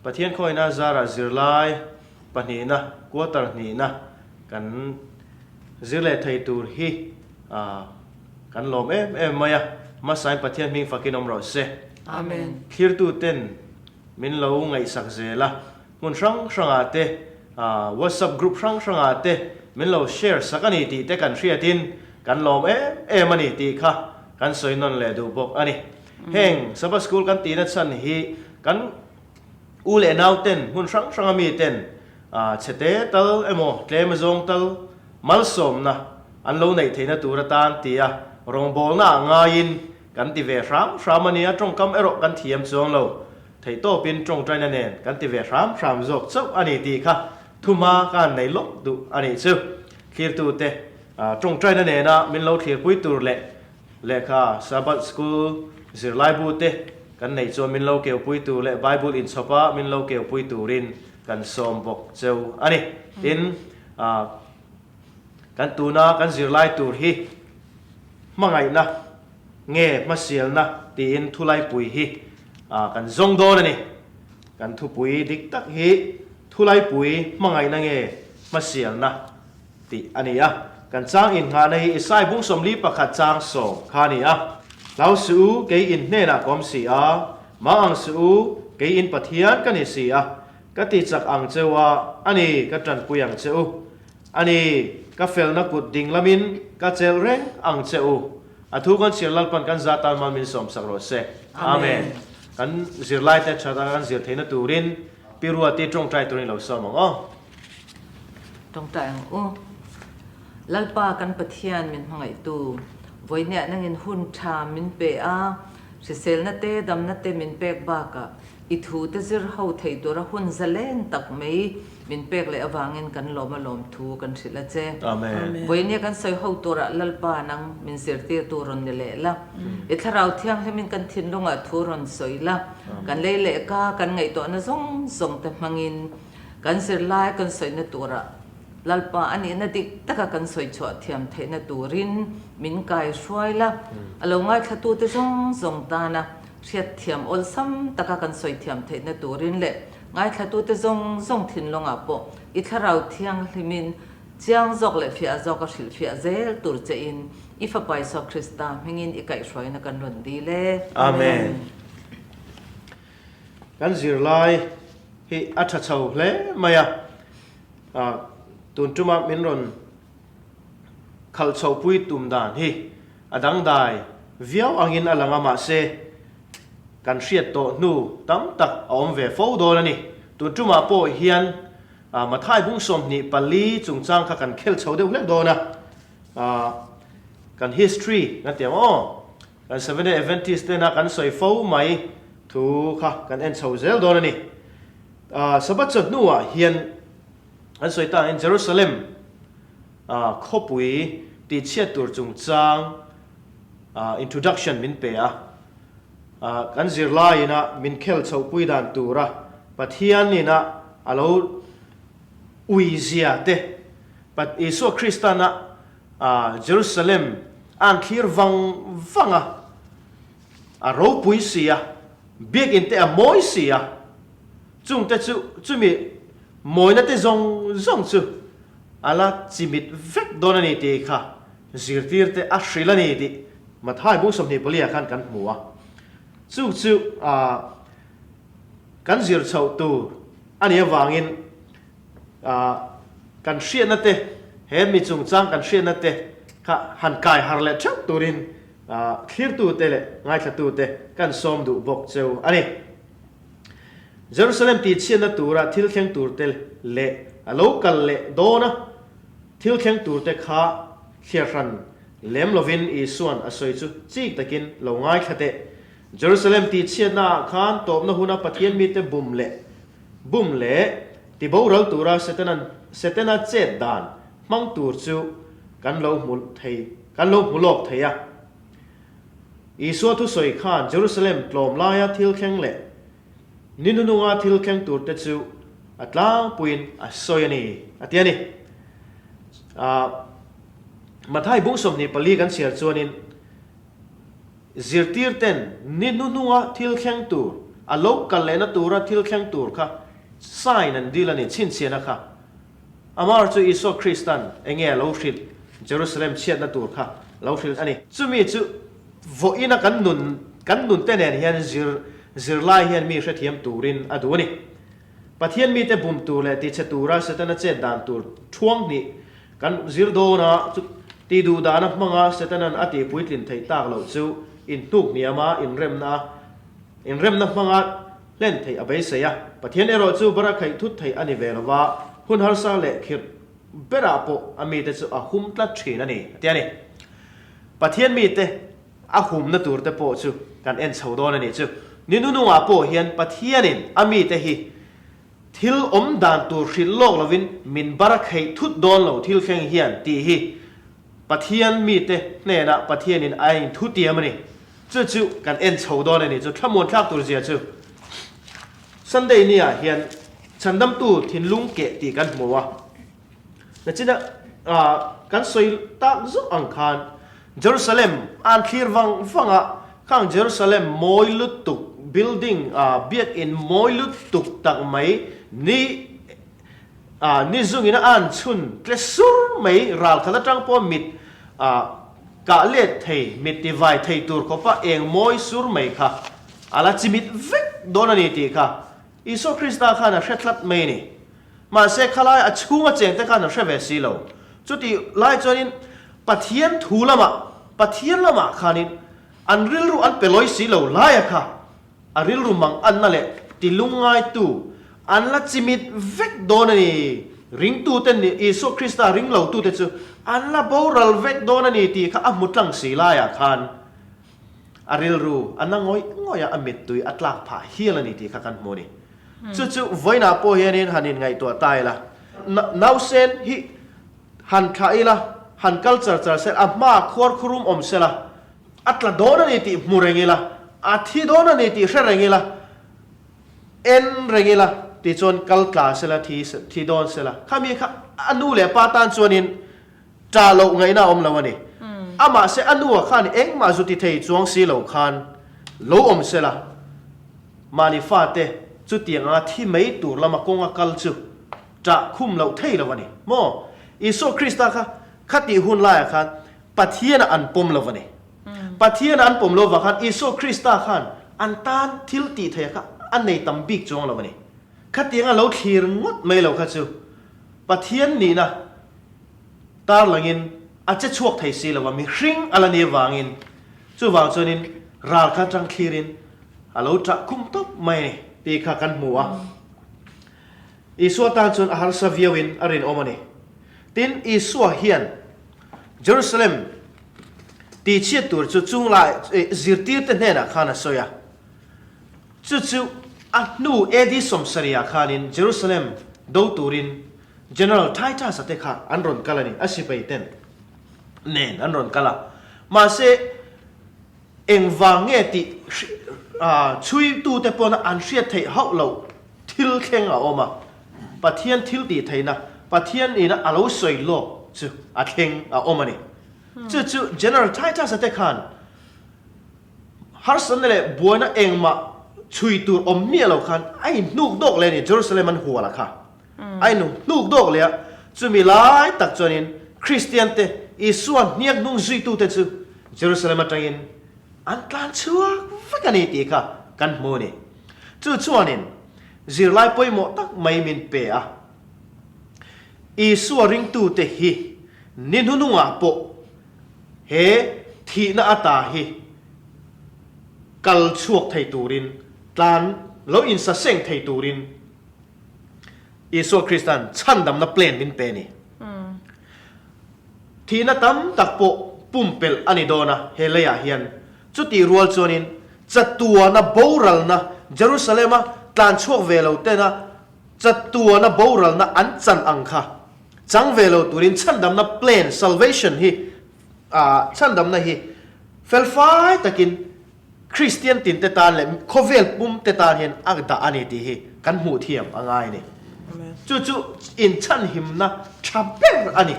Pathian khawina zarah zirlai pahnihna, quarter hnihna kan zir leh thei tur hi kan lawm em em mai a. Hmasain Pathian hming fakin awm rawh se. Amen. Thlirtuten min lo ngaihsak zel a, hmun hrang hrangah te, WhatsApp group hrang hrangah te min lo share sak a ni tih te kan hriatin kan lawm em em a ni tih kha kan sawi nawn leh duh bawk a ni. Heng Sabbath School kan tihna chhan hi kan u leh nau ten hmun hrang hranga mi ten chhete tal emaw tlem azawng tal malsawmna an lo neih theihna tur atan tia rawngbawlna ah ngaiin kan ti ve hram hram a nia, tawngkam erawh kan thiam chuang lo. Theihtawpin tawngtaina nen kan ti ve hram hram zawk chauh a ni tih kha thuma ka han nei lawk duh a nih chu. Thlirtute tawngtaina nena min lo thlirpui tur leh lehkha Sabbath School zirlaibu te kan neih chuan min lo keupui tur leh Bible inchhawpa min lo keupui turin kan sawm bawk cheu a ni. Tin, kan tuna kan zirlai tur hi hmangaihna nge hmasialna tiin thulaipui hi kan zawng dawn a ni. Kan thupui dik tak hi thulaipui hmangaihna nge hmasialna tih a ni a. Kan chang innghahna hi Isai bung 41 chang 10 kha a ni a. Hlau suh u, kei in hnenah ka awm si a, mang ang suh u, kei in Pathian ka ni si a, ka ti chak ang che u a, a ni, ka tanpui ang che u. A ni, ka felna kut ding lamin ka chelh reng ang che u. A thu kan chhiar Lalpan kan za tan mal min sawmsak rawh se. Amen. Kan zirlaite tha taka kan zir theihna turin Pi Ruati tawngtai turin i lo sawm ang aw. Tawngtai ang u. Lalpa kan Pathian min hmangaihtu, vawinia nangin hun tha min pe a, hriselna te damna te min pek bakah i thu te zir ho thei tura hun zalen tak mai min pek leh avangin kan lawm a lawm thu kan hrilh a che. Amen. Vawinia kan sawi ho turah Lalpa nang min zirtirtu rawn ni leh la, i thlarau thianghlimin kan thinlungah thu rawn sawi la, kan lei leh ka kan ngaihtuahna zawng zawng te hmangin Kan zirlai kan sawina turah Lalpa a nihna dik taka kan sawi chhuah thiam theihna turin min kai hruai la, a lo ngaithlatute zawng zawng tana hriatthiam awlsam taka kan sawi thiam theihna turin leh ngaithlatute zawng zawng thinlungah pawh i thlarau thianghlimin chiang zawk leh fiah zawk a hrilhfiah zel tur chein i Fapa Isua Krista hmingin i kaihhruaina kan rawn dil e. Amen. Kan zirlai hi a tha chho hle mai a, tun tuma min rawn khalh chhohpui tum dan hi a dangdai viau angin a lang a, mahse kan hriat tawh hnu tam tak a awm ve fo dawn a ni. Tun tumah pawh hian Mathai bung 24 chungchang kha kan khel chho deuh hlek dawn a, kan history kan ti ang aw. Kan Seventh-day Adventist tena kan sawi fo mai thu kha kan en chho zel dawn a ni. Sabbath chawhnuah hian an sawi ta angin Jerusalem khawpui tihchhiat tur chungchang introduction min pe a. Kan zirlaiin min khel chhohpui dan tura Pathianin a lo uizia te, Isua Kristan a Jerusalem a an thlir vang vang a, a ropui si a, biakinn te a mawi si a, chungte chu chumi mawina te zawng zawng chu a la chimit vek dawn a ni tih kha zirtir te a hrilh a ni tih Mathai bung 24 ah khan kan hmu a. Chu chu kan zir chhoh tur a nih avangin Kan hriatna te, he mi chungchang kan hriatna te kha han kai har leh theuh turin thlirtute leh ngaithlatute kan sawm duh bawk cheu a ni. Jerusalem tihchhiatna tura thil thleng turte leh a lo kal leh dawna thil thleng turte kha thliar hran lem lovin Isua'n a sawi chu chik takin lo ngaithla teh. Jerusalem tihchhiatnaah khan tawpna huna Pathian mite bum leh Bum leh tiboral tura Setana'n Setana chet dan hmang tur chu kan lo hmu thei kan lo hmu lawk thei a. Isua thusawi khan Jerusalem tlawm laia thil thleng leh ni hnununga thil thleng tur te chu a tlangpuiin a sawi a ni a ti a ni. Mathai bung 24 kan chhiar chuanin zirtirten ni hnuhnunga thil thleng tur. A lo kal lehna tura thil thleng tur kha sign an dil a ni, chhinchhiahna kha. Amar chu Isua Kristan enge a lo hrilh, Jerusalem chhiatna tur kha lo hrilh a ni. Chumi chu vawiina kan nun kan nun te nen hian zir zirlai hian mi hrethiam turin a duh a ni. Pathian mite bum tur leh tichhe tura Setana chet dan tur thuang hnih kan zir dawn a, chu ti duh dana hmanga Setanan a tih puitlin theih tak loh chu inhnuk hniama inremna a inremna hmanga hlen theih a beisei a. Pathian erawh chu barakhaih thut theih a ni ve lo va, hun harsa leh khirh berah pawh a mite chu a hum tlat thin a ni, a ti a ni. Pathian mite A humna tur te pawh chu kan en chho dawn a nih chu. Ni nunungah pawh hian Pathianin a mite hi thil awm dan tur hrilh lawk lovin min bar a kheih thut dawn lo thil thleng hian tih hi Pathian mite hnenah Pathianin a inthutiam a ni. Chu chu kan en chho dawn a nih chu. Thlamuan thlak tur zia chu Sunday ni-ah hian Chhandamtu thinlung keh tih kan hmu a. Nachina kan sawi tak zawk ang khan Jerusalem an thlir vang vang a, khang Jerusalem mawi lutuk building biakinn mawi lutuk tak mai ni ni zungin a an chhun tle sur mai ral khat atang pawh mit kah let thei mit ti vai thei tur khawpa eng mawi sur mai kha a la chimit vek dawn a ni tih kha Isua Krista khan a hre tlat mai a ni. Mahse, khalai a chhunga chengte khan an hre ve si lo. Chutih lai chuanin Pathian thu lamah, Pathian lamah khanin an rilru an pe lawi si lo laia kha a rilru mang anna leh ti lungngaitu an la chimit vek dawn a ni. Ringtute ni Isua Krista ring lotute chu an la boral vek dawn a ni tih kha a hmu tlang si laiah khan A rilru a na ngawih ngawih a, a mittui a tlak phah hial a ni tih kha kan hmu a ni. Chu chu vawiinah pawh hianin han inngaihtuah ta ila, nausen hi han thlah ila, han kal char char sela, a hmaah khuar khurum awm sela, a tla dawn a ni tih hmu reng ila, a thi dawn a ni tih hre reng ila, en reng ila tichuan kal tla sela, thi thi dawn sela. Khami kha a nu leh pa tan chuanin Ṭah loh ngaihna a awm lo a ni. Amah se a nu-ah khan engmah zu ti thei chuang si lo khan lo awm se la, mahni fate chutiang anga thi mai tur lama kawnga kal chu ṭah khum loh thei lo a ni. Maw? Isua Krista kha khatih hun laiah khan Pathiana an pawm lo a ni. Pathiana an pawm lo vang khan Isua Krista khan an tan thil tih theih kha a nei tam bik chuang lo a ni. Khatianga lo thlir ngawt mai lo kha chu Pathian nihna Tarlangin a che chhuak thei si lo a, mihring a la ni avangin chuvang chuanin ral kha atang thlirin a lo ṭah khum tawp mai a ni tih kha kan hmu a. Isua tan chuan a harsa viauin a rinawm a ni. Tin, Isua hian Jerusalem tihchhiat tur chu chunglai zirtirte hnenah khan a sawi a. Chu chu a hnu AD 70 ah khanin Jerusalem do turin General Titus-a te kha an rawn kal a ni, a sipai ten nen an rawn kal a. Mahse, engvang nge tih chhuitute pawna an hriat theih hauh loh thil thleng a awm a. Pathian thil tih theihna, Pathian ina a lo sawi lawk chu a thleng a awm a ni. Chu chu General Titus-a te khan harsatna leh buaina engmah chhui tur awm miah lo khan a inhnuk dawk leh a ni, Jerusalem an hual a kha. A inung hnuk dawk leh a, chumi lai tak chuanin Kristiante, Isua hniak hnung zuitute chu Jerusalem atangin an tlan chhuak vek a ni tih kha kan hmu a ni. Chu chuanin zirlai pawimawh tak mai min pe a, Isua ringtute hi ni hnunungah pawh he thihna ata hi kal chhuak thei turin, tlan lo insaseng thei turin, Isua Krista'n chhandamna plan min pe a ni. Thihna tam tak pawh pumpelh a ni dawn a he leiah hian. Chutih rual chuanin chatuana boralna Jerusalema tlan chhuak ve lo tena chatuana boralna an chan ang kha chang ve lo turin chhandamna plan, salvation, hi chhandamna hi felfai takin Kristian tinte tan leh khawvel pum te tan hian a dah a ni tih hi kan hmuh thiam a ngai a ni. Chu chu inchhanhimna tha ber a ni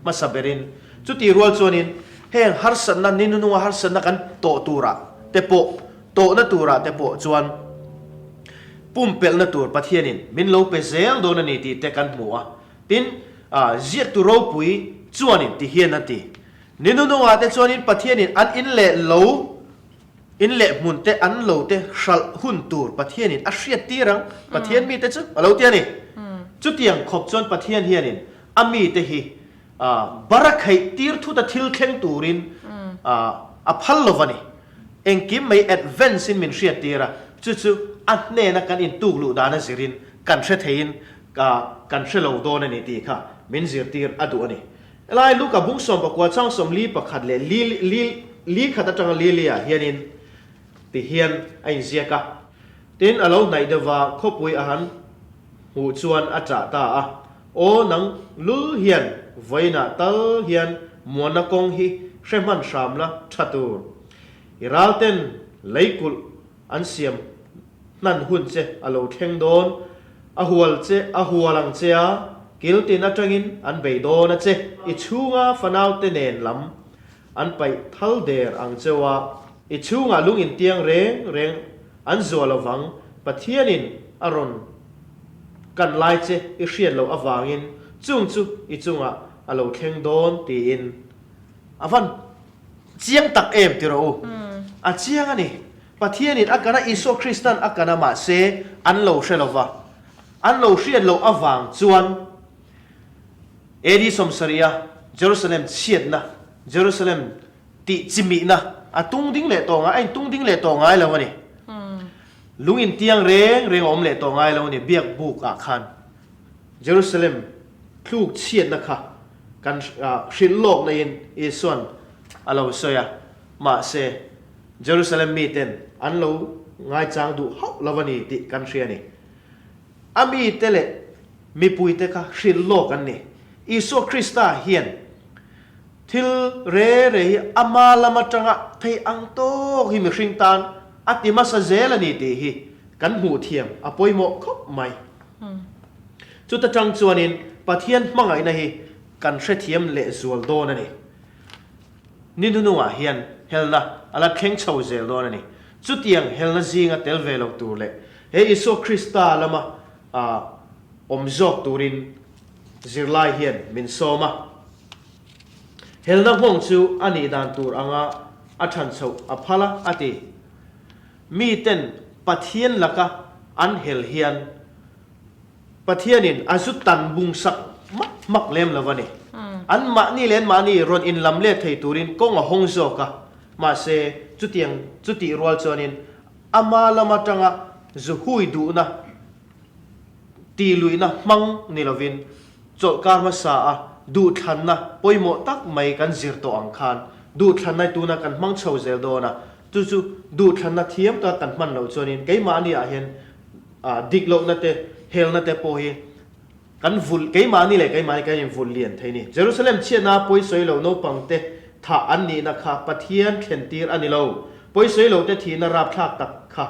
hmasa berin. Chutih rual chuanin heng harsatna, ni nununga harsatna kan tawh turah te pawh, tawhna turah te pawh chuan. pumpelhna tur Pathianin min lo pe zel dawn a ni tih te kan hmu a. Tin, ziaktu ropui chuanin ti hian a ti, Ni nunungah te chuanin Pathianin an in leh lo, in leh hmun te an lo te hralh hun tur Pathianin a hriat tir ang, Pathian mite chu a lo ti a ni. Chutiang khawp chuan Pathian hianin a mite hi barakheih tir thuta thil thleng turin a phal lo va ni. Engkim mai advance in min hriat tir a, chu chu a hnena kan intuk luh dan a zirin kan hre theiin kan hre lo dawn a ni tih kha min zirtir a duh a ni. Helai Luka bung 14 chang 41 leh li li li khat atanga li li ah hianin ti hian a inziak a. Tin, a lo hnaih deuh va, khawpui a han hmuh chuan a chah ta a, Aw nang lul hian vawiinah tal hian muanna kawng hi hre hman hram la tha tur. I ralten leikulh an siam hnan hun che a lo thleng dawn, a hual che a hual ang che a, kil tin atangin an bei dawn a che. I chhunga fanaute nen lam an paih thal der ang cheu a, i chhungah lung intiang reng reng an zuah lo vang, Pathianin a rawn kan lai che i hriat loh avangin chung chu i chungah a lo thleng dawn tiin a van chiang tak em ti rawh u. A chiang a ni. Pathianin a kana Isua Kristan a kana mahse an lo hre lo va, an lo hriat loh avang chuan AD 70 a Jerusalem chhiatna, Jerusalem tih chimihna a tung ding leh tawh ngai, a intung ding leh tawh ngai lo a ni. Lung intiang reng reng a awm leh tawh ngai lo a ni biak buk ah khan. Jerusalem tluk chhiatna kha kan hrilh lawk naiin Isua'n a lo sawi a, mahse Jerusalem miten an lo ngaichang duh hauh lo a ni tih kan hria a ni. A mite leh mipuite kha hrilh lawk an ni. Isua Krista hian thil re re hi ama lam atanga thei ang tawk hi mihring tan a ti hmasa zel a ni tih hi kan hmuh thiam a pawimawh khawp mai. Chuta tang chuanin Pathian hmangaihna hi kan hrethiam lehzual dawn a ni. Ni hnunungah hian helna a la thleng chho zel dawn a ni. Chutiang helna zinga tel ve lo tur leh he Isua Krista lama awm zawk turin zirlai hian min sawm a. Helna nghawng chu a nih dan tur anga a than chhoh a phal a, a ti. Miten Pathian laka an hel hian Pathianin a zu tan bung sak hmak hmak lem lo a ni. Anmahni leh anmahni rawn inlam let thei turin kawng a hawng zawk a, mahse chutiang chutih rual chuanin ama lam atanga zu hui duhna tih luihna hmang ni lovin chawlhkar hmasa a duhthlanna pawimawh tak mai kan zir tawh ang khan duhthlanna tuna kan hmang chho zel dawn a, chu chu duhthlanna thiam taka kan hman loh chuanin keimahni ah hian Dik lohna te, helna te pawh hi kan vulh, keimahni leh keimahni kan invulh lian thei ni. Jerusalem chhiatna pawisawi lo naupang te thah an nihna kha Pathian thlen tir a ni lo. Pawisawi lo te thihna rapthlak tak kha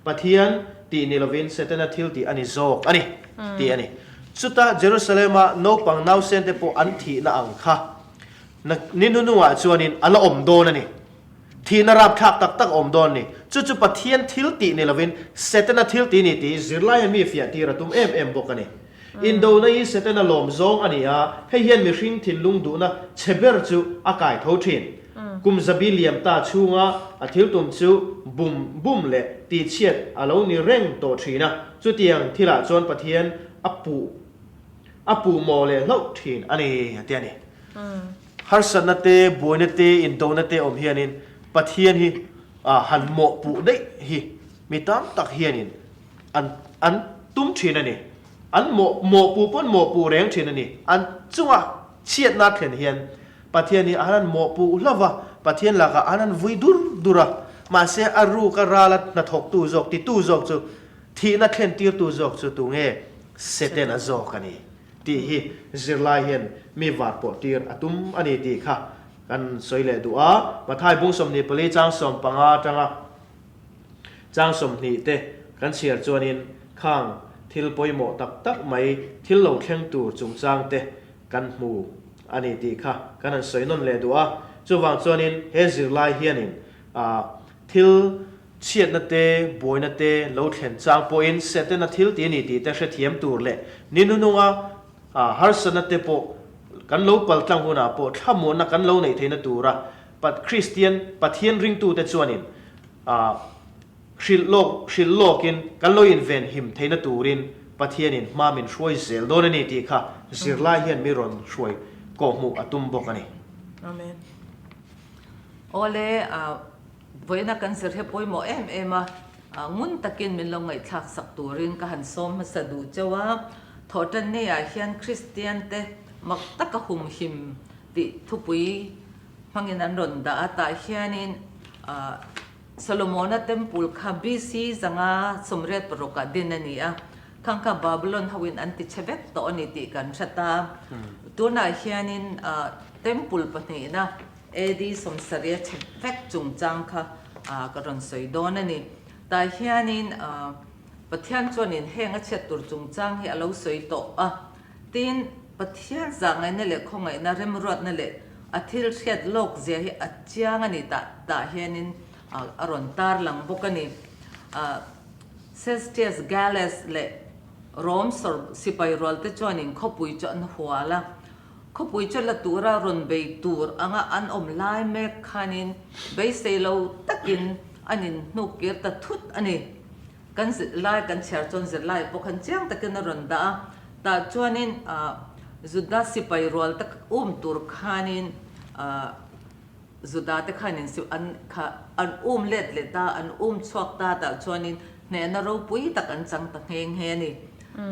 Pathian tih ni lovin Setana thil tih a ni zawk a ni, tih a ni. Chuta Jerusalem-a naupang nausen te pawh an thihna ang kha ni hnunungah chuanin a la awm dawn a ni. Thihna rapthlak tak tak a awm dawn a ni. Chu chu Pathian thil tih ni lovin Setana thil tih ni tih zirlaia mi fiah tir a tum em em bawk a ni. Indona hi Setana lawm zawng a ni a, hei hian mihring thinlung duhna chhe ber chu a kai tho thin. Kum zabi liam ta chhunga a thil tum chu bum bum leh tihchhiat a lo ni reng tawh thin a, chutiang thilah chuan Pathian a puh a puh mawh leh hlauh thin a ni, a ti a ni. Harsatna te, buaina te, indona te awm hianin Pathian hi han mawhpuh daih hi mi tam tak hianin an an tum thin a ni. An mawh mawhpuh pawn mawhpuh reng thin a ni. An chunga chhiatna thlen hian Pathian hi an han mawhpuh hlauh va, Pathian lakah an han vui dur dur a. Mahse a ruka rala hnathawktu zawk, titu zawk chu, thihna thlen tirtu zawk chu tunge? Setana zawk a ni. Tih hi zirlai hian mi var pawh tir a tum a ni tih kha kan sawi leh duh a. Mathai bung 24 chang 15 atanga chang 20 te kan chhiar chuanin khang thil pawimawh tak tak mai thil lo thleng tur chungchang te kan hmu a ni tih kha kan han sawi nawn leh duh a. Chuvang chuanin he zirlai hianin thil. Chhiatna te, buaina te lo thlen chang pawhin Setana thil ti a ni tih te hrethiam tur leh ni nununga harsatna te pawh kan lo pal tlang hunah pawh thlamuanna kan lo neih theihna tura Kristian Pathian ringtute chuanin hrilh lawk hrilh lawkin kan lo inven him theihna turin Pathianin hma min hruai zel dawn a ni tih kha zirlai hian mi rawn hruai kawhhmuh a tum bawk a ni. Amen. Awle. Vawiina kan zir hi pawimawh em em a, ngun takin min lo ngaihthlak sak turin ka han sawm hmasa duh cheu a. Thawhtanni-ah hian Kristiante mak taka humhim tih thupui hmangin an rawn dah a, tah hianin Solomona Temple kha BC zanga 86 ah din a ni a, khang kha Babylon hoin an ti chhe vek tawh a ni tih kan hre ta. Tunah hianin Temple pahnihna AD 70 chhe vek chungchang kha ka rawn sawi dawn a ni. Tah hianin Pathian chuanin heng a chhiat tur chungchang hi a lo sawi tawh a. Tin, Pathian zahngaihna leh khawngaihna remruatna leh a thil hriat lawk zia hi a chiang a ni tah tah hianin a rawn tarlang bawk a ni. Cestius Gallus leh Rom sipai rualte chuanin khawpui chu an hual a. Khawpui chu la tura rawn bei tur anga an awm lai mek khanin beisei lo takin an inhnuk kir ta thut a ni. Kan zirlai kan chhiar chuan zirlai pawh khan chiang takin a rawn dah a, tah chuanin Juda sipai rual tak um tur khanin Juda te khanin an kha an um let leh ta, an um chhuak ta tah chuanin hnehna ropui tak an chang ta nghe nghe a ni.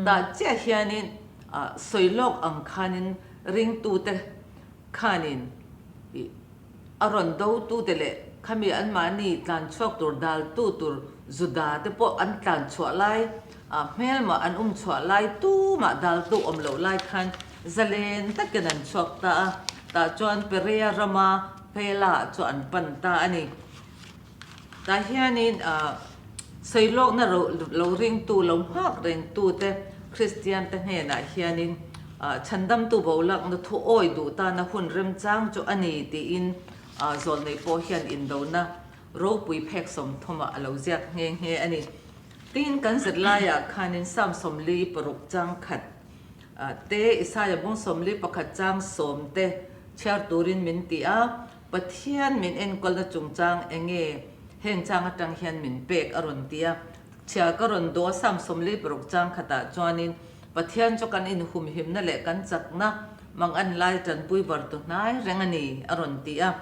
Tah chiah hianin Sawi lawk ang khanin ringtute khanin ih a rawn dotute leh khami anmahni tlan chhuak tur daltu tur Juda te pawh an tlan chhuah lai, hmelmah an um chhuah lai tumah daltu awm loh lai khan zalen takin an chhuak ta a, tah chuan Perea rama Pela chu an pan ta a ni. Tah hianin sawi lawkna lo ringtu, lo nghak rengtute Kristiante hnenah hianin chhandamtu bolakna thu awi duh tana hun remchang chu a ni tiin zawlnei pawh hian indona ropui phek 30ah a lo ziak nghe nghe a ni. Tin, kan zirlaiah khanin Psalm 46 chang khat te, Isaia bung 41 chang sawm te chhiar turin min ti a. Pathian min enkawlna chungchang enge heng chang atang hian min pek a rawn ti a, chhia ka rawn duh a Psalm 46 chang khatah chuanin Pathian chu kan inhumhimna leh kan chakna mang an lai tanpui var tu hnai reng a ni a rawn ti a.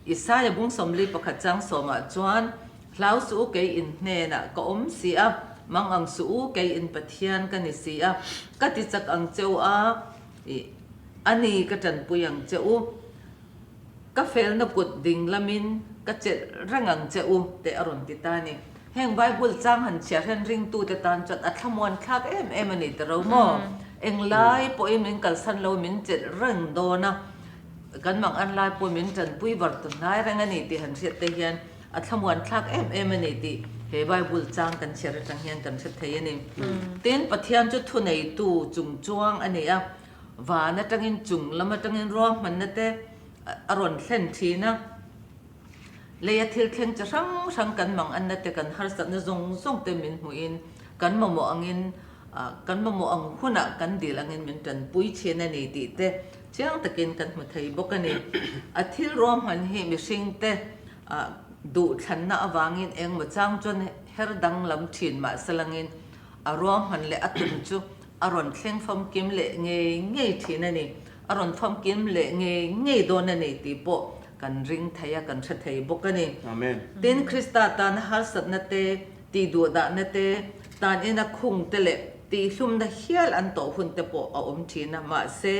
Isaia bung 41 chang sawmah chuan Hlau suh u kei in hnenah ka awm si a, mang ang suh u kei in Pathian ka ni si a, ka ti chak ang che u a, ih a ni ka tanpui ang che u. Ka felna kut ding lamin ka chelh reng ang che u, teh a rawn ti ta a ni. Heng Bible chang han chhiar hian ringtute tan chuan a thlamuan thlak em em a ni ta ro maw? Englai pawhin min kalsan lo, min chelh reng dawn a, kan mang an lai pawh min tanpui var ta hnai reng a ni tih han hriat te hian a thlamuan thlak em em a ni tih he Bible chang kan chhiar atang hian kan hre thei a ni. Tin, Pathian chu thuneitu chungchuang a ni a. Van atangin chung lam atangin ruahmanna te a rawn thlen thin a, leia thil thleng chi hrang hrang kan mang anna te kan harsatna zawng zawng te min hmuhin kan mamawh angin kan mamawh ang hunah kan dil angin min tanpui thin a ni tih te chiang takin kan hmu thei bawk a ni. A thil ruahman hi mihring te duhthlanna avangin engmaw chang chuan her danglam thin mahse langin A ruahman leh a tum chu a rawn thleng famkim leh ngei ngei thin a ni. A rawn famkim leh ngei ngei dawn a ni tih pawh kan ring thei a, kan hre thei bawk a ni. Amen. Tin, Krista tana harsatna te, tihduhdahna te, tan ina khung te leh tihhlumna hial an tawh hun te pawh a awm thin a. Mahse,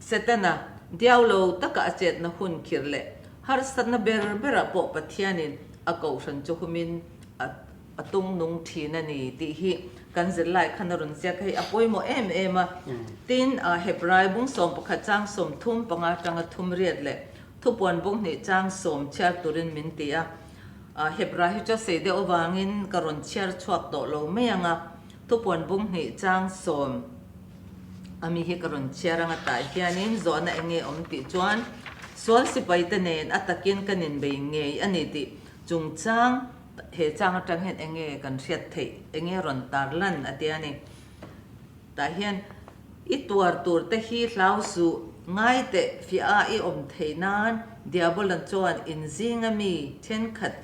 Setana diau lo taka a chetna hun khirh leh harsatna ber berah pawh Pathianin a kohhran chu humin a tung nung thin a ni tih hi kan zirlai khan a rawn ziak a, hei a pawimawh em em a. Tin, Hebrai bung 11 chang 35 atanga 38 leh thupuan bung hnih chang sawm chhiar turin min ti a. Hebrai hi chu a sei deuh avangin ka rawn chhiar chhuak tawh lo mai ang a, thupuan bung hnih chang sawm ami hi ka rawn chhiar ang a tah hianin zawhna eng nge awm tih chuan sual sipaite nen a takin kan inbei ngei a ni tih. Chungchang he chang atang hian enge kan hriat theih, enge rawn tarlan a ti a ni. Tah hian i tuar tur te hi hlau suh, ngai teh fiah a i awm theih nan Diabolan chuan in zinga mi thenkhat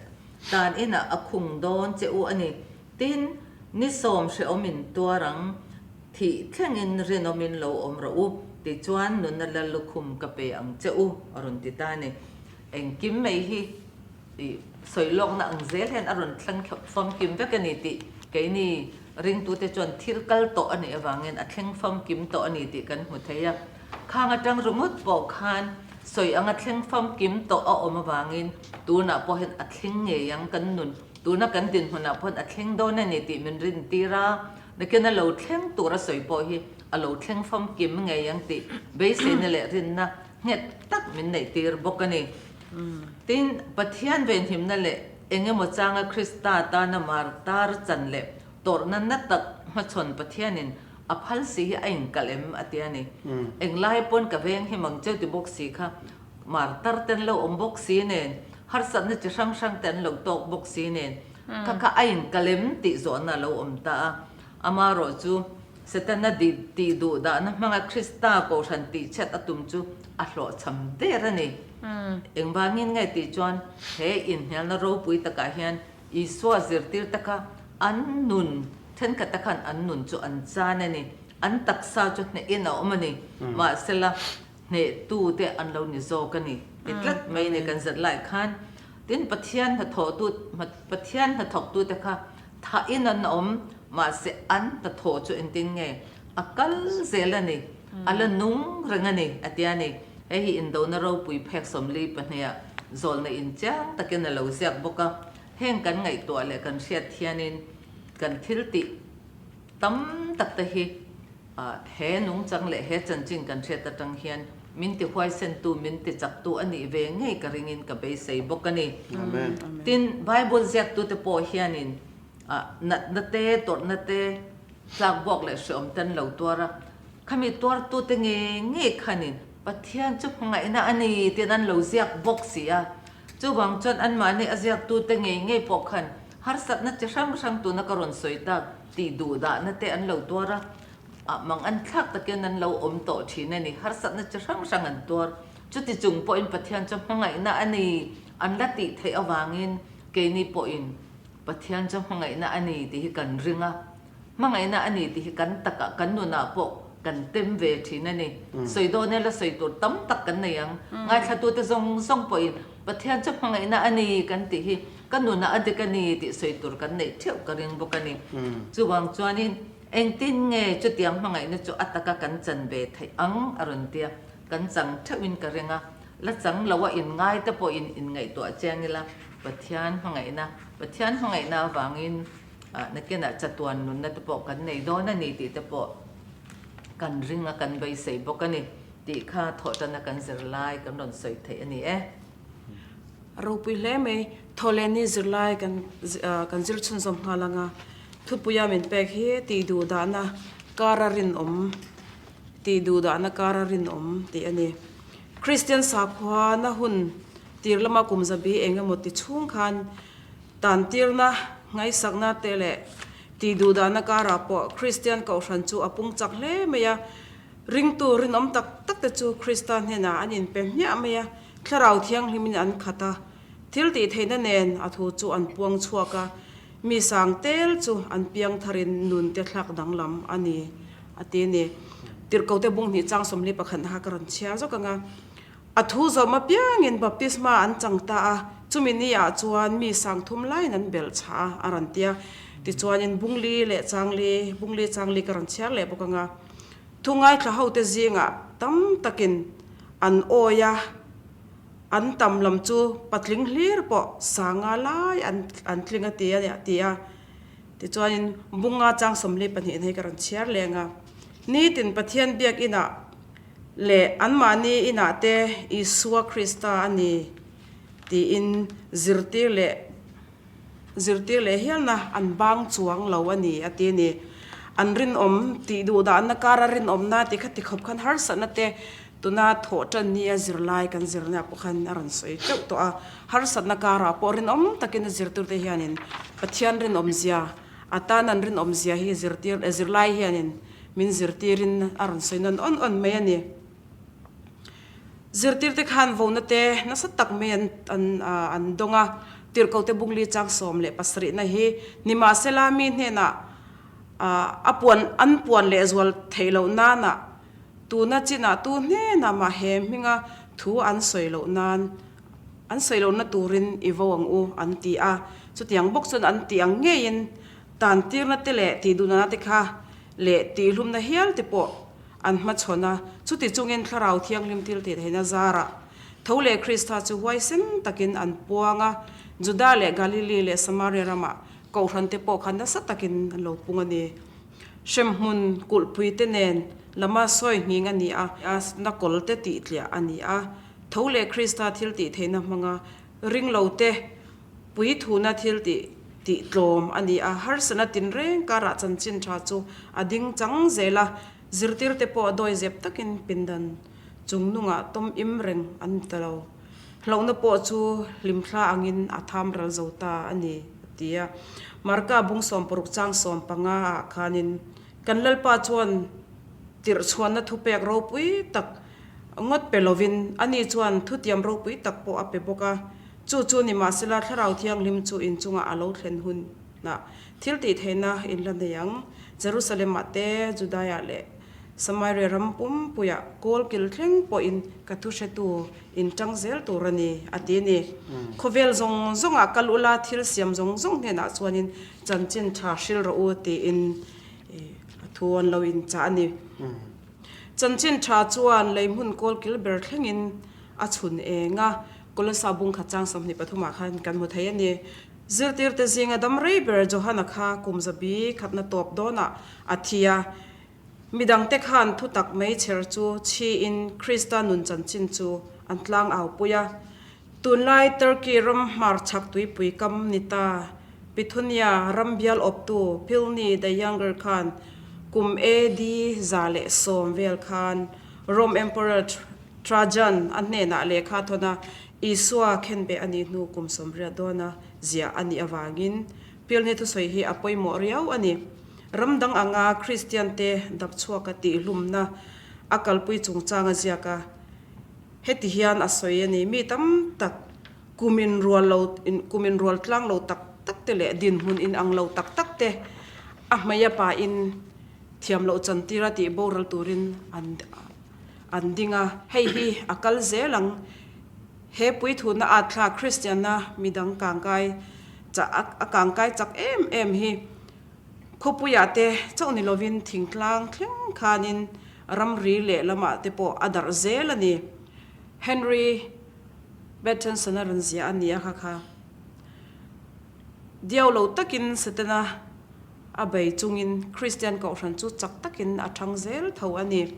tan inah a khung dawn che u a ni. Tin, ni sawm hrehawm in tuar ang, thih thlengin rinawmin lo awm rawh u, tichuan nunna lal lukhum ka pe ang che u, a rawn ti ta a ni. Engkim mai hi i sawi lawkna ang zel hian a rawn thleng famkim vek a ni tih keini ringtute chuan thil kal tawh a nih avangin a thleng famkim tawh a ni tih kan hmu thei a. Khang atang ringawt pawh khan sawi anga thleng famkim tawh a awm avangin tunah pawh hian a thleng ngei ang kan nun, tuna kan dinhmunah pawh hian a thleng dawn a ni tih min rintir a, nakin a lo thleng tur a sawi pawh hi a lo thleng famkim ngei ang tih beiseina leh rinna nghet tak min neihtir bawk a ni. Tin, Pathian venhimna leh eng emaw changa Krista tana martar chan leh tawrhna na tak hmachhawn Pathianin a phal si hi a inkalh em a ti a ni. Englai pawn ka veng him ang cheu ti bawk si kha martar te an lo awm bawk si nen, harsatna chi hrang hrang te an lo tawk bawk si nen, kha kha a inkalh em tih zawhna a lo awm ta a. Amaherawh chu Setana tih duh dahna hmanga Krista kohhran tihchhiat a tum chu a hlawhchham der a ni. Engvangin nge tih chuan he inhnialna ropui takah hian Isua zirtir taka an nun thenkhat khan an nun chu an chan a ni. An taksa chu hnehin a awm a ni. Mahsela hnehtute an lo ni zawk a ni ti tlat mai a ni kan zat lai khan. Tin, Pathian hnathawhtu Pathian hnathawktute kha Thahin an awm, mahse an hnathawh chu engtin nge a kal zel a ni, a la nung reng a ni, a ti a ni. Hei hi indona ropui phek 42ah zawlna in chiang takin a lo ziak bawk a. Heng kan ngaihtuah leh kan hriat hianin kan thil tih tam tak te hi he nungchang leh he chanchin kan hriat atang hian min ti huaisentu, min ti chaktu a nih ve ngei ka ringin ka beisei bawk a ni. Tin, Bible ziaktute pawh hianin natna te, tawrhna te, tlakbuak leh hreawm te an lo tuar a, khami tuartute ngei ngei khanin Pathian chu hmangaihna a ni tiin an lo ziak bawk si a. Chuvang chuan anmahni a ziaktute ngei ngei pawh khan harsatna chi hrang hrang tuna ka rawn sawi tak tih duhdahna te an lo tuar a, ah mang an thlak takin an lo awm tawh thin a ni. Harsatna chi hrang hrang an tuar. Chuti chung pawhin Pathian chu hmangaihna a ni an la tih theih avangin keini pawhin Pathian chu hmangaihna a ni tih hi kan ring a. Hmangaihna a ni tih hi kan takah kan nunah pawh kan tem ve thin a ni. Sawi dawn ila sawi tur tam tak kan nei ang. Ngaithlatute zawng zawng pawhin Pathian chu hmangaihna a ni kan tih hi ka nunah a dik a ni tih sawi tur kan neih theuh ka ring bawk a ni. Chuvang chuanin engtin nge chutiang hmangaihna chu a taka kan chan ve theih ang a rawn tia kan chang theuhin ka ring a. La chang lo a inngai te pawhin inngaihtuah chiang ila Pathian hmangaihna Pathian hmangaihna avangin Nakinah chatuan nunna te pawh kan nei dawn a ni tih te pawh kan ring a, kan beisei bawk a ni tih kha thawhtana kan zirlai kan rawn sawi theih a ni e. Ropui hle mai, Thawhlehni zirlai kan kan zir chhunzawm nghal ang a, thupuia min pek hi tih duh dahna kara rinawm, tih duh dahna kara rinawm tih a ni. Kristian sakhua na hun tir lama kum zabi eng emaw ti chhung khan Tantirna, ngaihsakna te leh tihduhdahna karah pawh Kristian Kohhran chu a pung chak hle mai a. Ringtu rinawm tak tak te chu Krista hnenah an inpe hmiah mai a, Thlarau Thianghlimin an khat a, thil tihtheihna nen a thu chu an puang chhuak a, mi sang tel chu an piang tharin nun te thlak danglam a ni, a ti a ni. Tirhkote bunghnih chang 41 kha ka rawn chhiar zawk ang a. A thu zawm apiangin baptisma an chang ta a, chumi ni ah chuan mi sang thum laiin an belh chhah a, a rawn ti a. Tichuanin Bungli leh Changli, Bungli Changli ka rawn chhiar leh bawk ang a. Thu ngaithla hote zingah tam takin an awi a, an tam lam chu patling hlir pawh sanga lai an an tling a ti a nia ti a. Tichuanin Bunga chang 42 hei ka rawn chhiar leh ang a. Nitin Pathian biakinah Leh anmahni inah te Isua Krista a ni tiin zirtir leh zirtir leh hialna an bang chuang lo a ni a ti a ni. An rinawm tih duhdahna kara rinawmna ti kha ti khawp khan harsatna te Tuna thawh tan nia zirlai kan zirna pawh khan a rawn sawi teuh tawh a, harsatna karah pawh rinawm takin a zirtirte hianin Pathian rinawmzia, a tan an rinawmzia hi zirtir zirlai hianin min zirtirin a rawn sawi nawn awn awn mai a ni. Zirtirte khan vona te nasa tak mai an an an dawng a, tirhkote bungli chang 17na hi nimahsela mi hnenah a puan an puan lehzual theih loh nana Tuna chinah tu hnenah mah he hminga thu an sawi loh nan, an sawi lohna turin i vo ang u, an ti a. Chutiang bawk chuan an tih ang ngeiin tantirna te leh tihduhna te kha leh tihhlumna hial te pawh an hmachhawn a. Chuti chungin Thlarau Thianghlim thil tih theihna zarah tho leh Krista chu huaisen takin an puang a, Juda leh Galili leh Samaria ramah Kohhran te pawh kha nasa takin an lo pung a ni. Hremhmun kulhpui te nen lama sawi nghing a ni a, na kawl te tih tliah a ni a. Tho leh Krista thil tih theihna hmanga ring lo te pui thuna thil tih tih tlawm a ni a. Harsatna tinreng karah chanchin tha chu a ding chang zel a, zirtir te pawh dawi zep takin pindan chung nungah tawm im reng an ni ta lo. Hlauhna pawh chu hlimthla angin a tham ral zo ta a ni, a ti a. Marka bung 60 chang 15 ah khanin kan Lalpa chuan tirhchhuanna thupek ropui tak ngawt pe lovin ani chuan thutiam ropui tak pawh a pe bawk a. Chu chu nimahsela Thlarau Thianghlim chu inchungah a lo thlen hunah thil tihtheihna in la nei ang. Jerusalem-ah te, Judaia leh Samaria ram pumpuiah kawl kil thleng pawhin ka thu hretu in tang zel tur a ni, a ti a ni. Khawvel zawng zawngah kal ula thil siam zawng zawng hnenah chuanin chanchin tha hril rawh u tiin a thu an lo inchah a ni. Chanchin tha chuan lei hmun kawl kil ber thlengin a chhun eng a, Kolosa bung khat chang 23 ah khan kan hmu thei a ni. Zirtirte zinga dam rei ber Johana kha kum zabi khatna tawp dawnah a thi a. Midangte khan thutak meichher chu chhiin Krista nun chanchin chu an tlang au pui a. Tunlai Turkey ram hmarchhak tuipui kam ni ta Bithynia ram bial awptu Pliny the Younger khan kum AD 110 vel khan Rome Emperor Trajan a hnenah lehkha thawn a, Isua khenbeh a nih hnu kum 80 dawna ziah a nih avangin Pliny thusawi hi a pawimawh riau a ni. Ram dang anga Kristiante dapchhuaka tihhlumna a kalpui chungchang a ziak a, heti hian a sawi a ni, Mi tam tak kum inrual lo, kum inrual tlang lo tak tak te leh dinhmun inang lo tak tak te a hmei a pain thiam loh chantira tih boral turin an an ding a, hei hi a kal zel ang. He puithuna at thlak Kristianna midang kangkai a kangkai chak em em hi Khawpuiah te chauh ni lovin thingtlang thleng khanin ramri leh lamah te pawh a darh zel a ni. Henry Bettenson-a rawn ziah a ni a kha kha. Diau lo takin Setana a bei chungin Kristian Kohhran chu chak takin a thang zel tho a ni.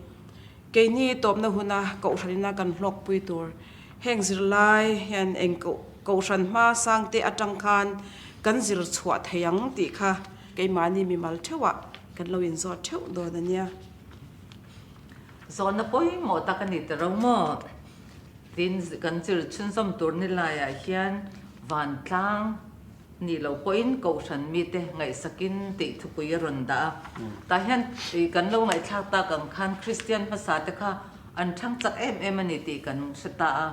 Keini tawpna huna Kohhranina kan hlawkpui tur Heng zirlai hian eng kohhran hma sangte atang khan kan zir chhuah thei ang tih kha keimahni mimal theuhah kan lo inzawt theuh dawn a nia. Zawhna pawimawh tak a ni ta ro maw? Tin, kan zir chhunzawm tur ni laiah hian vantlang nih loh pawhin kohhran mite ngaihsakin tih thupui a rawn dah a. Tah hian kan lo ngaihthlak tak ang khan Kristian hmasa te kha an thang chak em em a ni tih kan hre ta a.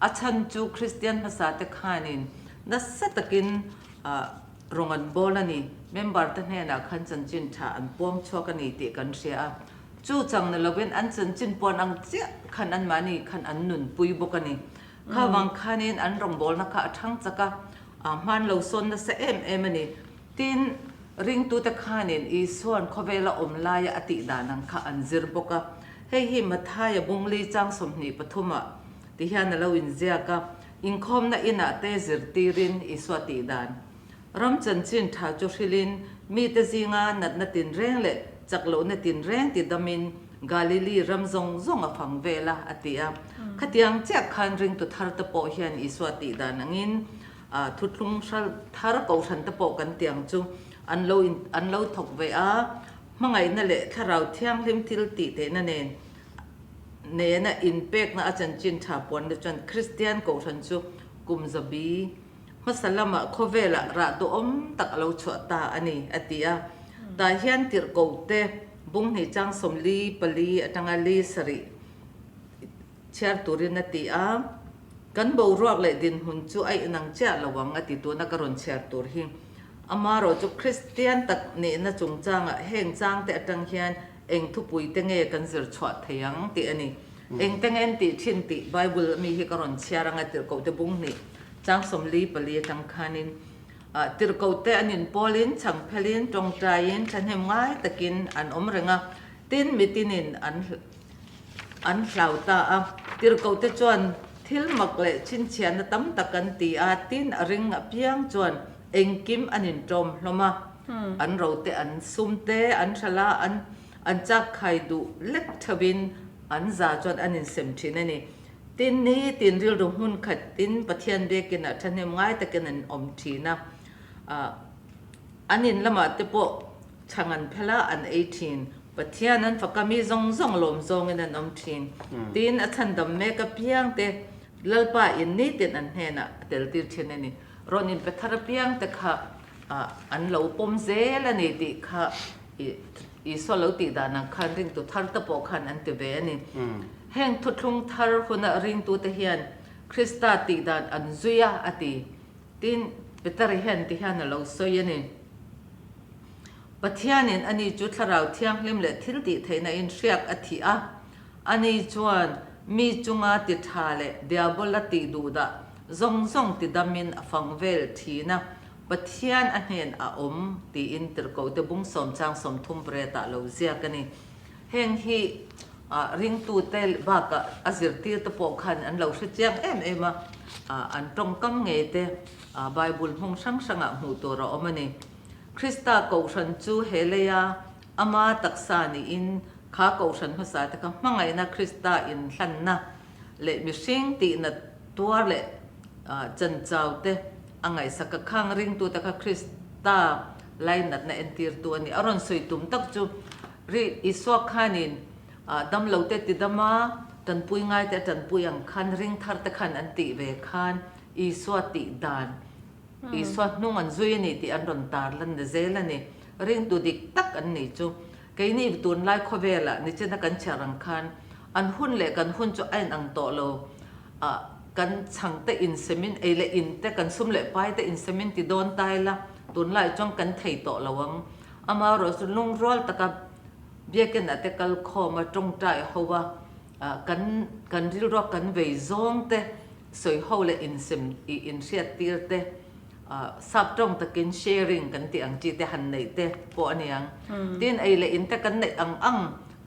A chhan chu Kristian hmasa te khanin nasa takin rawng an bawl a ni. Member te hnenah khan chanchin tha an puang chhuak a ni tih kan hria a. Chu chang ni lovin an chanchin puan ang chiah khan anmahni khan an nunpui bawk a ni. Kha vang khanin an rawngbawlna kha a thang chak a. A hman lo sawn nasa em em a ni. Tin, ringtute khanin Isua'n khawvela awm laia a tih dan ang kha an zir bawk a. Hei hi Mathaia bungli chang 23 ah ti hian a lo inziak a, Inkhawmna inah te zirtirin Isua tih dan. Ram chanchin tha chu hrilhin mite zinga natna tinreng leh chak lohna tinreng ti damin Galili ram zawng zawng a fang vel a, a ti a. Khatiang chiah khan ringtu thar te pawh hian Isua tih dan angin thuthlung thar kohhran te pawh kan tiang chu an lo an lo thawk ve a, hmangaihna leh thlarau thianghlim thil tih tehna nen. nena inpekna a chanchin tha puanna chuan Kristian Kohhran chu kum zabi hmasa lamah khawvelah rah duhawm tak a lo chhuah ta a ni, a ti a. Tah hian tirhkohte bunghnih chang 44 atanga li sarih chhiar turin a ti a. Kan boruak leh dinhmun chu a inang chiah lo ang, a ti tuna ka rawn chhiar tur hi. Amarawh chu Kristian tak nihna chungchangah heng changte atang hian Eng thupui te nge kan zir chhuah thei ang tih a ni. Eng te nge an tih thin tih Bible ami hi ka rawn chhiar anga tirhkoh te bung hnih chang 44 atang khanin tirhkoh te an inpawlin chhangphelin tawngtaiin thahnem ngai takin an awm reng a, tin mitinin an an hlau ta a. Tirhkoh te chuan thil mak leh chhinchhiahna tam tak an ti a, tin a ring apiang chuan engkim an inṭawm hlawm a. An ro te an sum te an hralh a, an an chak khai duh lek theuhin an za chuan an insem thin a ni. Tin ni tin rilru hmun khat tin Pathian biakin ah thahnem ngai takin an awm thin a, an in lamah te pawh chhang an phel a, an ei thin. Pathian an fak a, mi zawng zawng lawm zawngin an awm thin. Tin a chhandam mek apiang te Lalpa in nitin an hnenah a tel tir thin a ni. Rawn inpe thar apiang te kha an lo pawm zel a ni tih kha Isua lo tih dan ang khan ringtu thar te pawh khan an ti ve a ni. Heng thuthlung thar huna ringtute hian Krista tih dan an zui a a ti. Tin, Peter hian ti hian a lo sawi a ni. Pathianin ani chu Thlarau Thianghlim leh thil tih theihna in hriak a thih a, ani chuan mi chunga ti tha leh diabola tih duhdah zawng zawng ti damin a fang vel thin a, Pathian a hnen a awm tiin tirhkohte bung sawm chang 30 pariatah lo ziak a ni. Heng hi ringtute bakah a zirtirte pawh khan an lo hre chiang em em a, an tawngkam ngei te Bible hmung hrang hrangah hmuh tur a awm a ni. Krista Kohhran chu he leia ama taksa niin kha Kohhran hmasa te kha hmangaihna Krista inhlanna leh mihring tihna tuar leh Chanchau te a ngaihsak a khang ringtute kha Krista lainatna entirtu a ni. A rawn sawi tum tak chu ri Isua khanin damlo te ti dama tanpui ngai te a tanpui ang khan ring thar te khan an tih ve khan Isua tih dan Isua hnung an zui a ni tih an rawn tar lan na zel a ni. Ringtu dik tak an ni chu. Keini tunlai khawvelah nichina kan chhiar ang khan an hun leh kan hun chu a inang tawh lo. Ah kan chhang te insemin ei leh in te kan sum leh pai te insemin ti dawn ta ila tunlai chuan kan thei tawh lo ang. Amaherawhchu lungrual taka biakin ah te kal khawm a tawngtai ho a ah kan kan rilruak kan vei zawng te sawi ho leh insem ih inhriat tir te ah sap tawng takin sharing kan tih ang chi te han neih te pawh a niang. Tin ei leh in te kan neih ang ang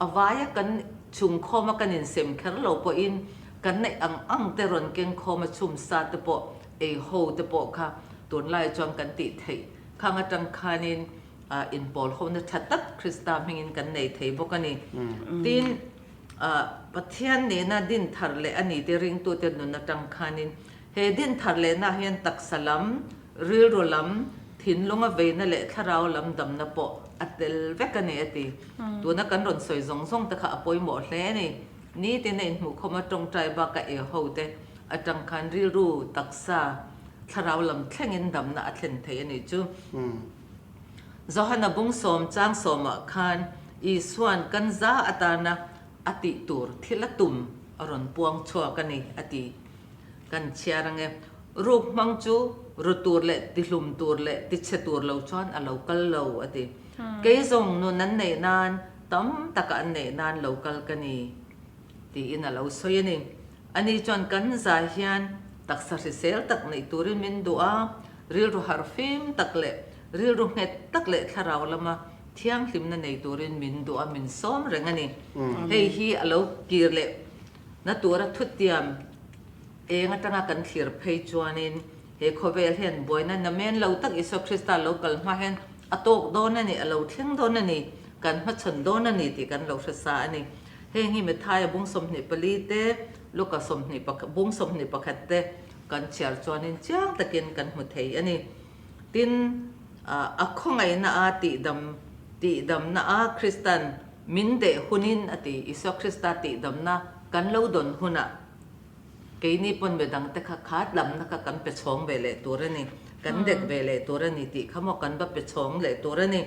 a vaia kan chhungkhawm a kan insem kher lo pawhin Kan neih ang ang te rawn keng khawm a chhum sa te pawh ei ho te pawh kha tunlai chuan kan tih theih khang atang khanin inpawl hona tha tak Krista hmingin kan nei thei bawk a ni. Tin, Pathian nena din thar leh a ni te ringtute nun atang khanin he din thar lehna hian taksa lam, rilru lam, thinlunga veina leh thlarau lam damna pawh a tel vek a ni a ti. Tuna kan rawn sawi zawng zawng te kha a pawimawh hle a ni. Nitin a inhmuhkhawm a tawngtai baka e ho te atang khan rilru, taksa, thlarau lam thlengin damna a thlen thei a nih chu. Johana bung sawm chang sawmah khan Isua'n kan za atana a tih tur thil a tum a rawn puang chhuak a ni a ti. Kan chhiar ange, ruk hmang chu ru tur leh tihlum tur leh tichhe tur lo chuan a lo kal lo a ti. Kei zawng nun an neih nan Tam taka an neih nan lo kal ka ni, tiin a lo sawi a ni. Ani chuan kan zai hian taksa hrisel tak neih turin min duh a, rilru harhfim tak leh rilru nghet tak leh thlarau lama thianghlimna nei turin min duh a, min sawm reng a ni. Hei hi a lo kir leh na tura thutiam eng atanga kan thlir phei chuanin he khawvel hian buaina namen lo tak Isua Krista lo kal hma hian A tawk dawn a ni, a lo thleng dawn a ni, kan hmachhawn dawn a ni tih kan lo hre sa a ni. Heng hi Mathaia bung 24 te, Luka 20 bung 21 te kan chhiar chuanin chiang takin kan hmu thei a ni. Tin, a khawngaihna a tihdam, tihdamna a Kristan min deh hunin a ti, Isua Krista tihdamna. Kan lo dawn hunah keini pawn midangte kha khat lamna kha kan pe chhawng ve leh tur a ni, kan dek ve leh tur a ni tih kha maw kan va pe chhawng leh tur a ni.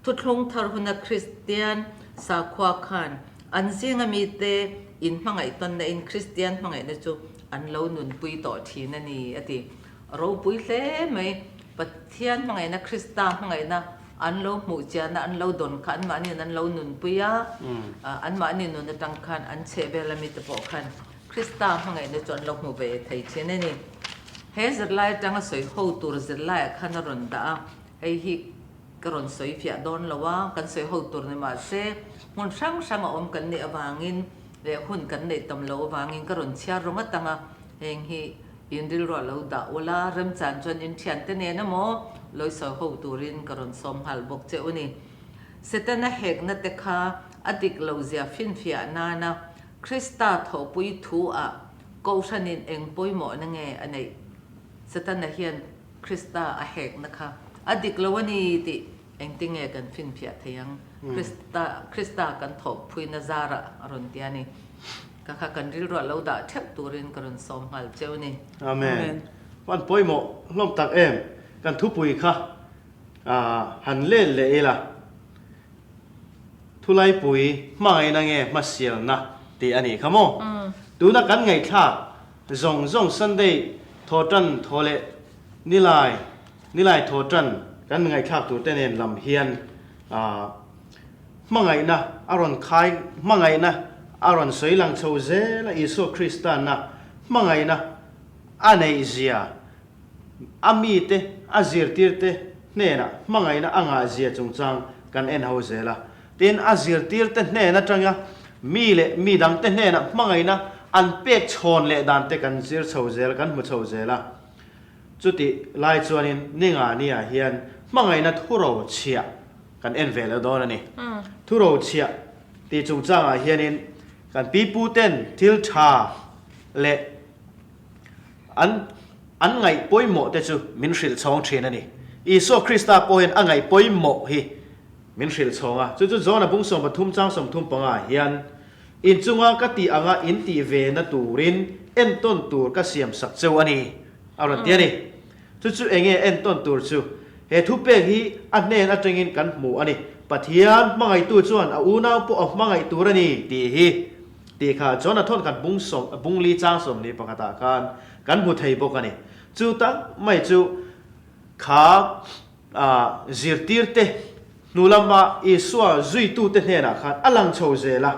Thuthlung thar huna Kristian sakhua khan an zinga mite inhmangaih tawnna in Kristian hmangaihna chu an lo nunpui tawh thin a ni a ti. Ropui hle mai. Pathian hmangaihna, Krista hmangaihna an lo hmuh chiahna, an lo dawn kha anmahniin an lo nunpui a, anmahni nun atang khan an chhehvel ami te pawh khan Krista hmangaihna chu an lo hmu ve thei thin a ni. He zirlai atanga sawi ho tur zirlaiah khan a rawn dah a, hei hi ka rawn sawi fiah dawn lo a, kan sawi ho tur ni mah se hmun hrang hrang a awm kan nih avangin leh hun kan neih tam loh avangin ka rawn chhiar rawng atang a, heng hi In rilruah lo dah ula, remchan chuan in thiante nen emaw lawi sawi ho turin ka rawn sawm nghal bawk che u ni. Setana hekna te kha a dik lo zia finfiah nana Krista thawhpui thu ah Kohhranin eng pawimawhna nge a neih? Setana hian Krista a hekna kha a dik lo a ni tih engtinge kan finfiah thei ang? Krista Krista kan thawhpuina zarah a rawn ti a ni. Ka kha kan rilruah lo dah theuh turin ka rawn sawm nghal cheu ni. Amen. Hman pawimawh hlawm tak em. Kan thupui kha han len leh ila. Thulaipui hmangaihna nge hmasialna tih a nih kha maw? Tuna kan ngaihthlak zawng zawng Sunday thawhtan thaw leh nilai nilai thawhtan kan ngaihthlak tur te nen lam hian Hmangaihna a rawn khai, hmangaihna a rawn sawi lang chho zel a, Isua Kristanna hmangaihna a neih zia, a mite, a zirtirte hnenah hmangaihna a ngah zia chungchang kan en ho zel a. Tin, a zirtirte hnen atanga mi leh mi dangte hnenah hmangaihna an pek chhawn leh dante kan zir chho zel, kan hmu chho zel a. Chutih lai chuanin Ningani-ah hian hmangaihna thuro chhiah kan en ve leh dawn a ni. Thuro chhiah tih chungchangah hianin kan piputen thil tha leh an an ngaih pawimawh te chu min hrilh chhawng thin a ni. Isua Krista pawh hian a ngaih pawimawh hi min hrilh chhawng a. Chu chu John-a bung 13 chang 35 ah hian, Inchunga ka tih anga in tih ve na turin entawn tur ka siam sak cheu a ni, a rawn ti a ni. Chu chu enge entawn tur chu? He thupek hi a hnen atangin kan hmu a ni. Pathian hmangaihtu chuan a unau pawh a hmangaih tur a ni tih hi tih kha John-a thawn khat bung sawm bung li chang 21 ah khan kan hmu thei bawk a ni. Chu tak mai chu kha zirtirte hnu lama Isua zuitute hnenah khan a lang chho zel a.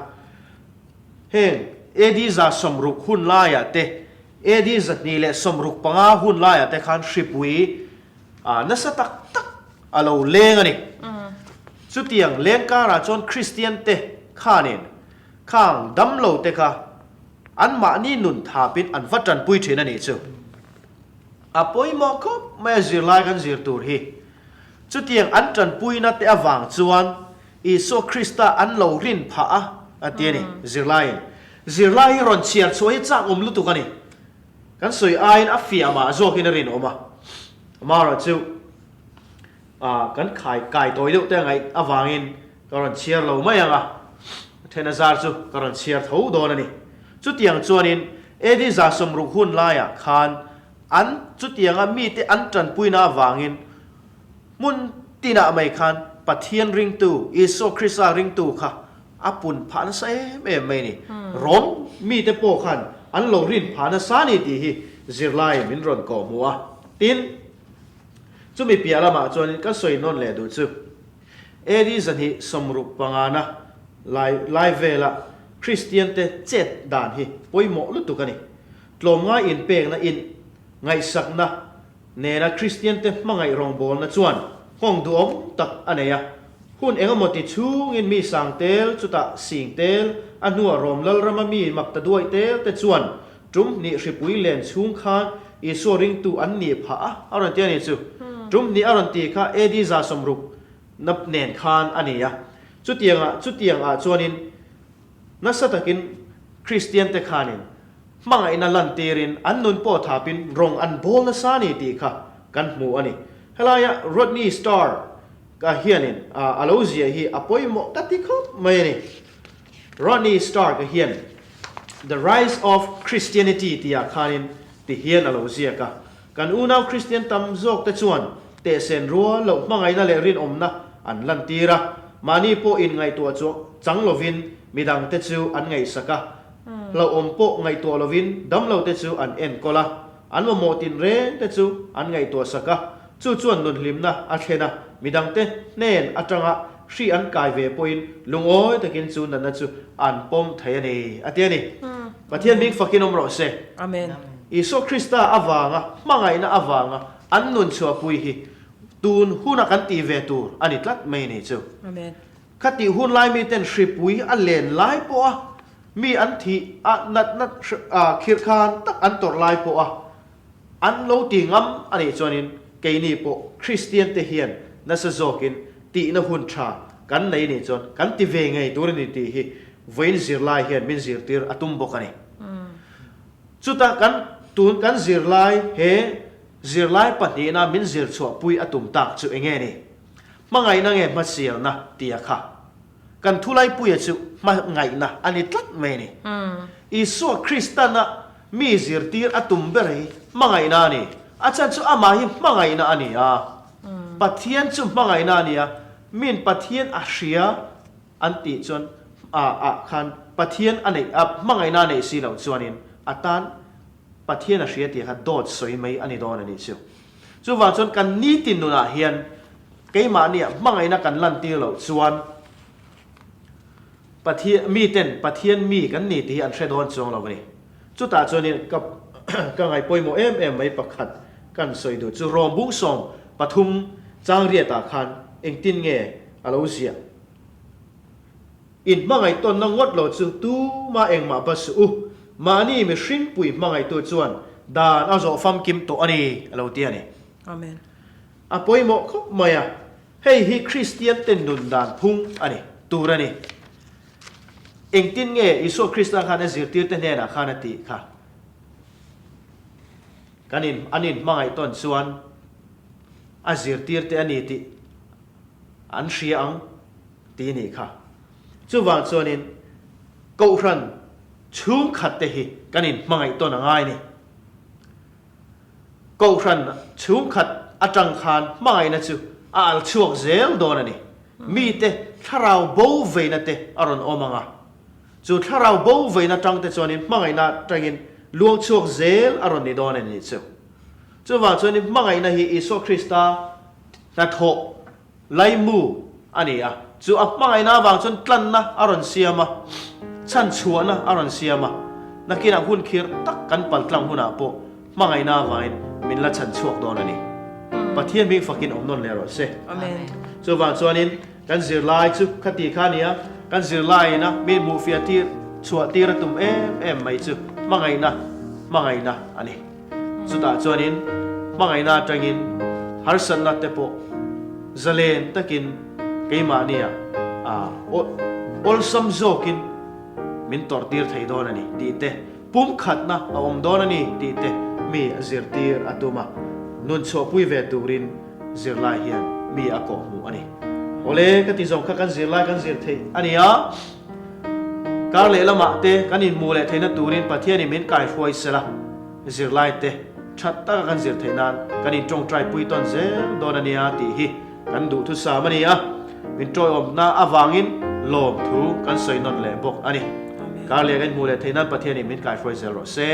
Heng AD 160 hun laiah te AD 265 hun laiah te khan hripui nasa tak tak a lo leng a ni. Chutiang leng karah chuan Kristian te khanin khang damlo te kha anmahni nun thapin an va tanpui thin a nih chu. A pawimawh khawp mai a zirlai kan zir tur hi. Chutiang an tanpuina te avang chuan Isua Krista an lo rin phah a, a ti a ni, zirlaiin. Zirlai hi rawn chhiar chhuah hi chak awm lutuk a ni. Kan sawi aiin a fiah mah zawkin a rinawm a. Amaherawhchu, kan khai kai tawi deuh te a ngaih avangin ka rawn chhiar lo mai ang a, then a zar chu ka rawn chhiar tho dawn a ni. Chutiang chuanin AD 160 hun laiah khan an chutianga mite an tanpuina avangin Hmun tinah mai khan Pathian ringtu, Isua Krista ringtu kha a pun phah nasa em em mai a ni. Rom mite pawh khan an lo rin phah nasa a ni tih hi zirlaiin min rawn kawh hmu a. Tin, chumi piah lamah chuanin ka sawi nawn leh duh chu, AD 265na lai lai vela Kristiante chet dan hi pawimawh lutuk a ni. Tlawmngai inpekna in ngaihsakna Nena Kristiante hmangaih rawngbawlna chuan nghawng duhawm tak a nei a. Hun eng emaw ti chhungin mi sang tel, chutah sing tel, a hnuah Rom Lalrama mi mak ta duai tel te chuan tum hnih hripui len chhung khan Isua ringtu an nih phah a, a rawn ti a ni chu. Tum hnih a rawn ti kha AD 160 na nen khan a ni a. Chutiangah chutiang ah chuanin nasa takin Kristiante khanin Hmangaihna lantirin an nun pawh thapin rawng an bawl nasa a ni tih kha kan hmu a ni. Helaia Rodney Starr ka hianin a lo ziah hi a pawimawh ka ti khawp mai a ni. Rodney Starr ka hian. The Rise of Christianity tihah khanin ti hian a lo ziak a. Kan unau Kristian tam zawkte chuan tehsen rual loh hmangaihna leh rinawmna an lantir a, mahni pawh inngaihtuah chu chang lovin midangte chu an ngaihsak a, hlauhawm pawh ngaihtuah lovin damlote chu an enkawl a, an mamawh tinrengte chu an ngaihtuahsak a, chu chuan nunhlimna a thlen a, midangte hnen atanga hri an kai ve pawhin lungawi takin chu natna chu an pawm thei a ni, a ti a ni. Pathian bik fakin awm rawh se. Amen. Isua Krista avanga hmangaihna avanga an nun chhuahpui hi tun huna kan tih ve tur a ni tlat mai ni chu. Amen. Khatih hun lai miten hripui a len lai pawha mi an thih a natna khirh khan tak an tawrh lai pawha An lo ti ngam a nih chuanin keini pawh Kristian te hian nasa zawkin tihna hun tha kan nei nih chuan kan ti ve ngei tur a ni tih hi vawiin zirlai hian min zirtir a tum bawk a ni. Chuta kan tun kan zirlai he zirlai pahnihna min zirchhuahpui a tum tak chu enge ni? Hmangaihna nge hmasialna tia kha? Kan thulaipuia chu hmangaihna a ni tlat mai a ni. Isua Kristana mi zirtir a tum ber hi hmangaihna a ni. A chhan chu amah hi hmangaihna a ni a. Pathian chu hmangaihna a ni a, min Pathian a hria an tih chuan ah khan Pathian a neih a hmangaihna a neih si loh chuanin a tan Pathian a hria tih kha dawt sawi mai a ni dawn a nih chu. Chuvang chuan kan nitin nunah hian keimahnia hmangaihna kan lantir loh chuan Pathian miten Pathian mi kan ni tih hi an hre dawn chuang lo a ni. Chutah chuanin ka ka ngaih pawimawh em em mai pakhat kan sawi duh chu Rom bung 13 chang riatah khan engtin nge a lo ziah? In hmangaih tawnna ngawt lo chu tuma engmah ba suh u, mahni mihring pui hmangaihtu chuan dan a zawh famkim tawh a ni, a lo ti a ni. Amen. A pawimawh khawp mai a, hei hi Kristian te nun dan phung a ni, tur a ni. Engtin nge Isua Krista khan a zirtirte hnenah khan a tih kha? Kan in, an in hmangaih tawn chuan a zirtirte a ni tih an hria ang. Ti nih kha. Chuvang chuanin Kohhran chhungkhat te hi kan inhmangaih tawn a ngai ni. Kohhran chhungkhat atang khan hmangaihna chu a al chhuak zel dawn a ni. Mite thlarau bo veina te a rawn awm ang a. Chu thlarau bo veina tang te chuanin hmangaihna atangin luang chhuak zel a rawn ni dawn a ni chu. Chuvang chuanin hmangaihna hi Isua Krista hnathawh Laimu a ni a, chu a hmangaihna avang chuan tlanna a rawn siam a, chhanchhuahna a rawn siam a, nakinah hun khir tak kan pal tlang hunah pawh hmangaihna avangin min la chhanchhuak dawn a ni. Pathian hming fakin awm nawn leh rawh se. Amen. Chuvang chuanin kan zirlai chu khati kha a ni a, kan zirlaiin a mi hmuhfiah tir chhuah tir a tum em em mai chu hmangaihna hmangaihna a ni. Chutah chuanin hmangaihna atangin harsatna te pawh zalen takin keimahnia awlsam zawkin min tawrhtir thei dawn a ni tih te, pumkhatna a awm dawn a ni tih te mi a zirtir a tum a, nun chhuahpui ve turin zirlai hian mi a kawhhmuh a ni. Awle ka ti zawng kha kan zirlai kan zir theih a ni a. Kar leh lamah te kan inhmuh leh theihna turin Pathianin min kaihruai sela, zirlai te that taka kan zir theih nan kan intawngtai pui tawn zel dawn a nia tih hi kan duhthusam a ni a, min tawiawmna avangin lawmthu kan sawi nawn leh bawk a ni. Kar leh kan inhmuh leh theih nan Pathianin min kaihruai zel rawh se.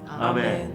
Amen.